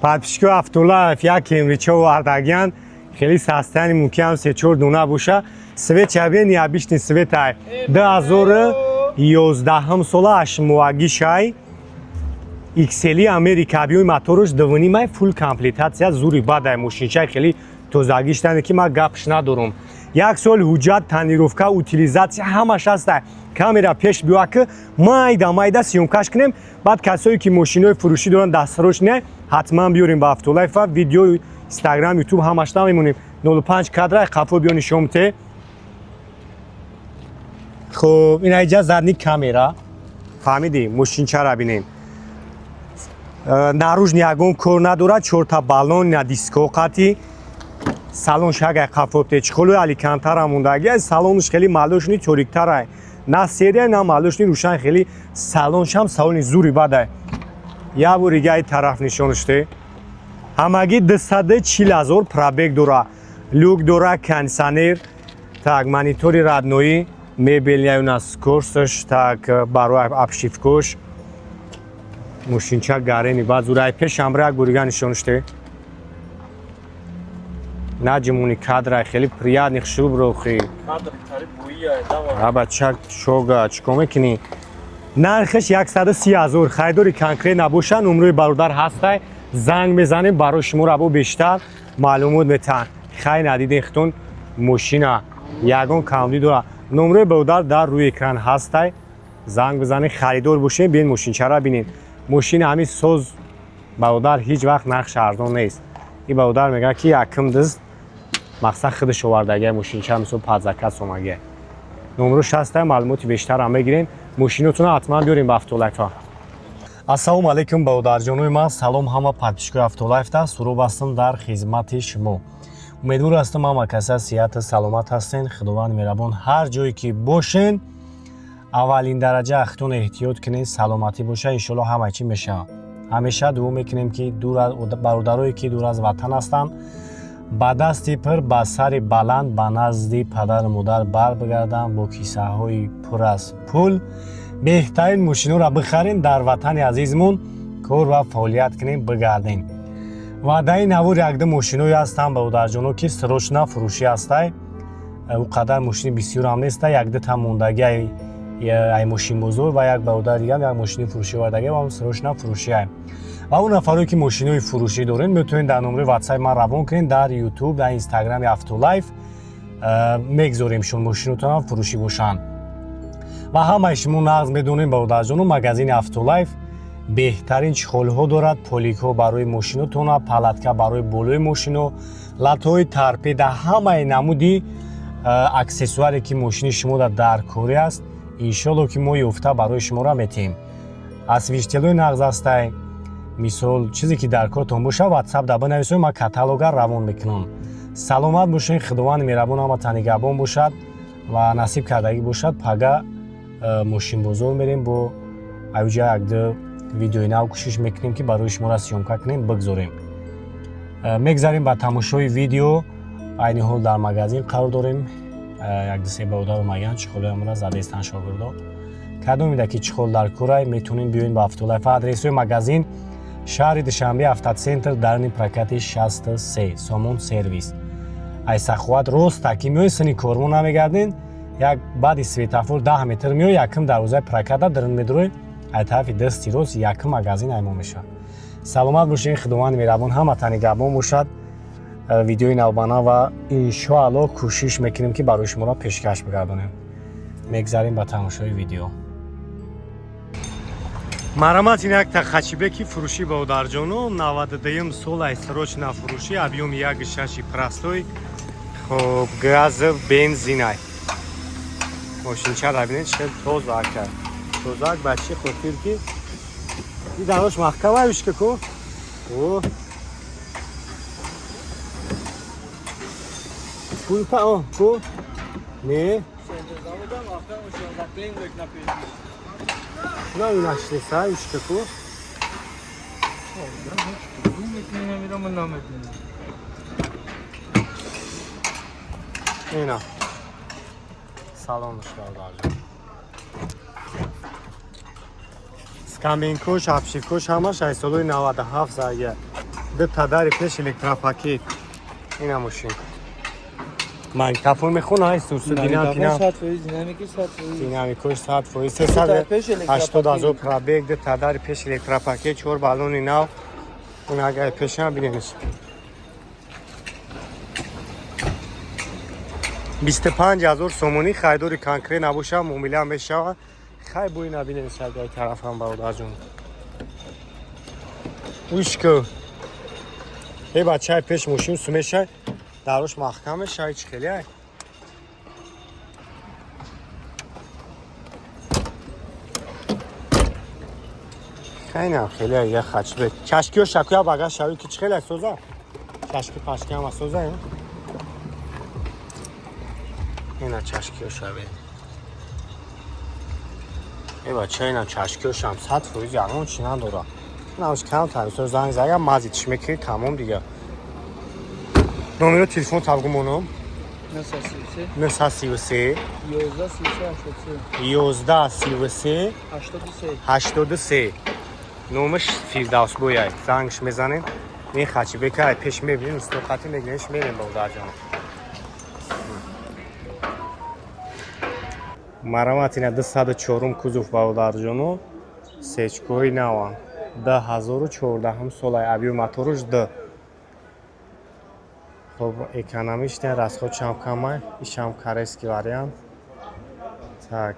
Подписчико Автолайф як кемрича овардагиян, хеле састани мумкин ҳам се-чор дона боша. Свет чабе необычный свет ай. 2011 сола ашмуагишай. XL Америка биёй моторш дувнимай, фул комплектация, зури бадай мошинчай, хеле тозагиштане ки ман гапш надорум. Як сол ҳуҷҷат, тонировка, утилизация ҳамаш ҳаста. Камера пеш биёа ки майда майда съёмкаш кунем. Баъд касое ки мошинои фурӯшӣ доранд, дастрош не, ҳатман биёрем ба Автолайфа. Видео, Инстаграм, Ютуб ҳамаш намемонем. 05 кадра қафо биё нишон бите. Хуб, ин айҷа задний камера. Фаҳмидӣ, мошинчара бинем. Наружный ягон кор надорад, чорта баллон на диско қати. Салон шагай қафо бите. Чхолои алькантара мондаги, салонш хеле малошни ториктарай. На серия, на малошни рӯшан, хеле салоншам салони зури бадай. Як бор дига ай тараф нишонаште. Ҳамагӣ 240 000 пробег дора. Люк дора, кондиционер, так, монитори родной, мебел яюна скорсш, так, барои обшивкош. Мошинча гарени баъд зурай пешамра як бор дига нишонаште. Наҷимуни кадрай хеле приятный хушруб рохи. Кадр тари буия дава. Аба чак шога чико мекунӣ? Нархаш 130 000. Харидори конкрет набоша, номрои бародар ҳастай, занг мезанем, барои шуморо або бештар маълумот метаҳанд. Хай, надиден хитон мошина ягон камдӣ дора. Номрои бародар дар рӯи экран ҳастай, занг бизанед, харидор бошед, биен мошинчара бинед. Мошина ҳамин соз, бародар ҳеҷ вақт нархш арзон нест. Ин бародар мегӯяд, ки якм дизд мақсад худаш овардагия мошинча, мисол под заказ омагия. Номрош ҳаста, маълумоти бештарам мегирем. Мошинотонро ҳатман биёрем ба Автолайфа. Ассалому алайкум, бародарҷонои ман, салом ҳама подписчикои Автолайфта. Суроб ҳастам дар хизмати шумо. Умедвор ҳастам, ҳама каса сиҳату саломат ҳастен. Худованди меҳрабон ҳар ҷое ки бошен, аввалин дараҷа ахтон эҳтиёт кунед, саломатӣ боша, иншоалло ҳама чӣ мешавад. Ҳамеша дуо мекунем, ки бародарое ки дур аз ватан ҳастанд, ба дасти пур, ба сари баланд ба назди падару модар бар бигарданд, бо кисаҳои пур аз пул беҳтарин мошинҳоро бихарем, дар ватани азизмон кор ва фаъолият кунем, бигардем. Ва дар ин навор якду мошиное ҳастанд, бародарҷоно, ки срочно фурӯшӣ ҳастай. Ӯ қадар мошини бисёрам неста, якдута мондаги ай мошинбозор ва як бародар дигам як мошини фурӯшӣ овардаги ва срочно фурӯшӣ ай. Ва он нафаре ки мошинои фурӯшӣ доред, метавонед дар номраи ватсапи ман равон кунед, дар Ютуб, дар Инстаграми Автолайф мегзорем шон, мошинотонам фурӯшӣ бошанд. Ва ҳамаи шумо нағз медонем, бародарҷоно, магазини Автолайф беҳтарин чехолҳо дорад, поликҳо барои мошинотона, палатка барои болои мошино, латҳои торпеда, ҳамаи намуди аксессуаре ки мошини шумо дар корӣ аст, иншолло ки мо ёфта барои шуморо метиҳем. Осветителои нағз ҳастай. Мисол, чизе ки дар кортон боша, ватсап да бинависед, ман каталога равон мекунам. Саломат бошед, Худованди меҳрабон ҳамата нигаҳбон бошад ва насиб кардагӣ бошад, пага мошинбозор мерем, бо аюҷа якду видеои нав кӯшиш мекунем, ки барои шуморо съёмка кунем, бигзорем. Мегзарем ба тамошои видео. Айни ҳол дар магазин қарор дорем. Якду се бародар омаган, чехолоямонро задестан шогирдо. Кадомида ки чехол дар курай, метавонем биёем ба Автолайф. Адресҳои магазин: шаҳри Душанбе, Автоцентр, дарни прокати 63, Сомон Сервис. Ай Саховат рост таки меои, сини кормо намегарден, як баъди светофор 10 метр меои, якм дарвозаи проката дарун медурой, ай тарафи дасти рост якм магазин аймо мешавад. Саломат бошед, Худованди меҳрабон ҳамата нигаҳбон бошад. Видеои навбана ва иншоалло кӯшиш мекунем, ки барои шуморо пешкаш бигардонем. Мегзарем ба тамошои видео. Марамат, ин якта хэтчбеки фурӯшӣ, бародарҷоно, 92 сол ай, срочно фурӯшӣ, объёми 1,6, простой, хоб, газ, бензинай. Мошинчара бинед, чӣ тоза ака. Тозаак ба чӣ хотир ки и дарош маҳкам аюшка ку. О. Пулта о, ку? Не? На нашлиса аюшка ку? Ина. Салонш, бародарҷон. Скамейкош, обшивкош ҳамаш ай солҳои 97 зага. Ду тадари пеш электропакет. Ина мошин. Магнитофон мехона, ай сусу динам пинам. 100%, динамики 100%. Динамикош 100%. Ду пеш 380 000 пробег, ду тадари пеш электропакет, чор баллони нав. Ин агар пешам бинемш. 25 000 сомонӣ харидори конкрет набоша, муомила мешавад. Хай бо ина бинем саргаи тарафам, бародарҷон. Ушко. Э бачаи пеш мошин сумешай. Дарош маҳкам мешавад, чӣ хеле ай. Хайнам хеле ай, я хачбек. Чашкиё шакуя бага шави ки чӣ хеле ай соза? Чашки пашки ҳама соза, ин? Ина чашкиё шави. Э бача ина чашкиёшам 100% ягон чӣ надора. Инамш кам тарисо занг зага мази чӣ мекунӣ тамом дига. Номеро телефон табгумонам 933 933 11 33 11 33 83. 83. Номаш Фирдавс Бояй. Зангш мезанем. Ин хачибека ай пеш мебинем, истохати мегирем, мерем бародарҷон. Марамат ина 204 кузов бародарҷоно, сечкои наван. 2014 солай объём моторуш д. Хоб экономичный, расход чам камай, ишам корейский вариант. Так.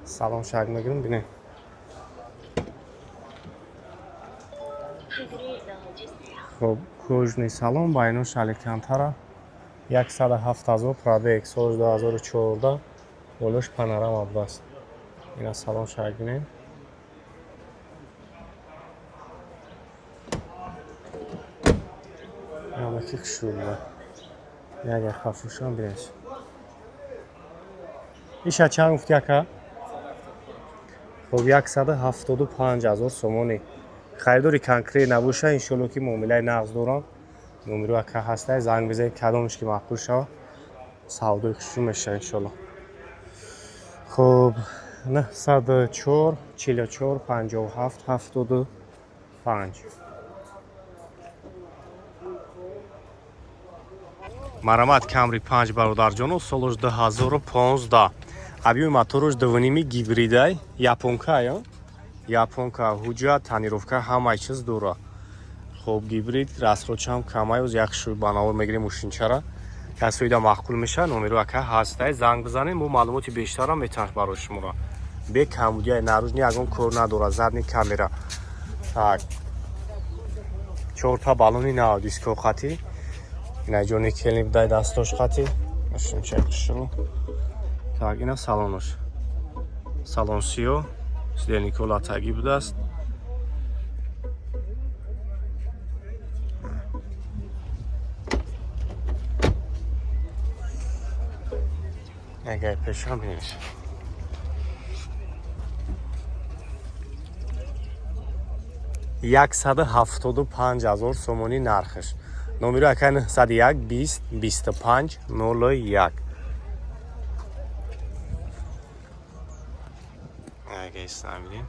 Салон шак мегирем, бинем. Хоб кожаный салон, байнош алькантара. 107 000 пробег, соли 2014, болош панорама будааст. Ина салон шак бинем. Ҳамаки хушрӯ буда. Ягар хафушам бинеш. Иша чанд гуфти ака? Хоб 175 000 сомонӣ. Харидори конкрет набоша, иншолло ки муомилаи нағз дорам. Номеро ака ҳастай, занг бизанед, кадомш ки маъқул шава, савдои хушрӯ мешава иншолло. Хоб 904 44 57 75. Марамат Камри 5 бародарҷоно, солош 2015. Объёми моторуш 2,5 гибридай, японка ё? Японка, ҳуҷҷат, тонировка ҳамаи чиз дора. Хоб гибрид, расходшам камай, оз як шӯй банавор мегирем мошинчара. Касоида маъқул мешавад, номеро ака ҳастай, занг бизанем, мо маълумоти бештарам метавонем барои шуморо. Бе камбудияи наружный ягон кор надора, задний камера. Так. Чорта баллони нав, диско хати. Ина ҷони келин дай дастош хати. Мошинча хушрӯ. Так, ина салонош. Салон сиё, сиденьяко латагӣ будааст. Агар пешам бинеш. 175 000 сомонӣ нархаш. Номеро ака 901 20 25 01. Ага, истам бинем.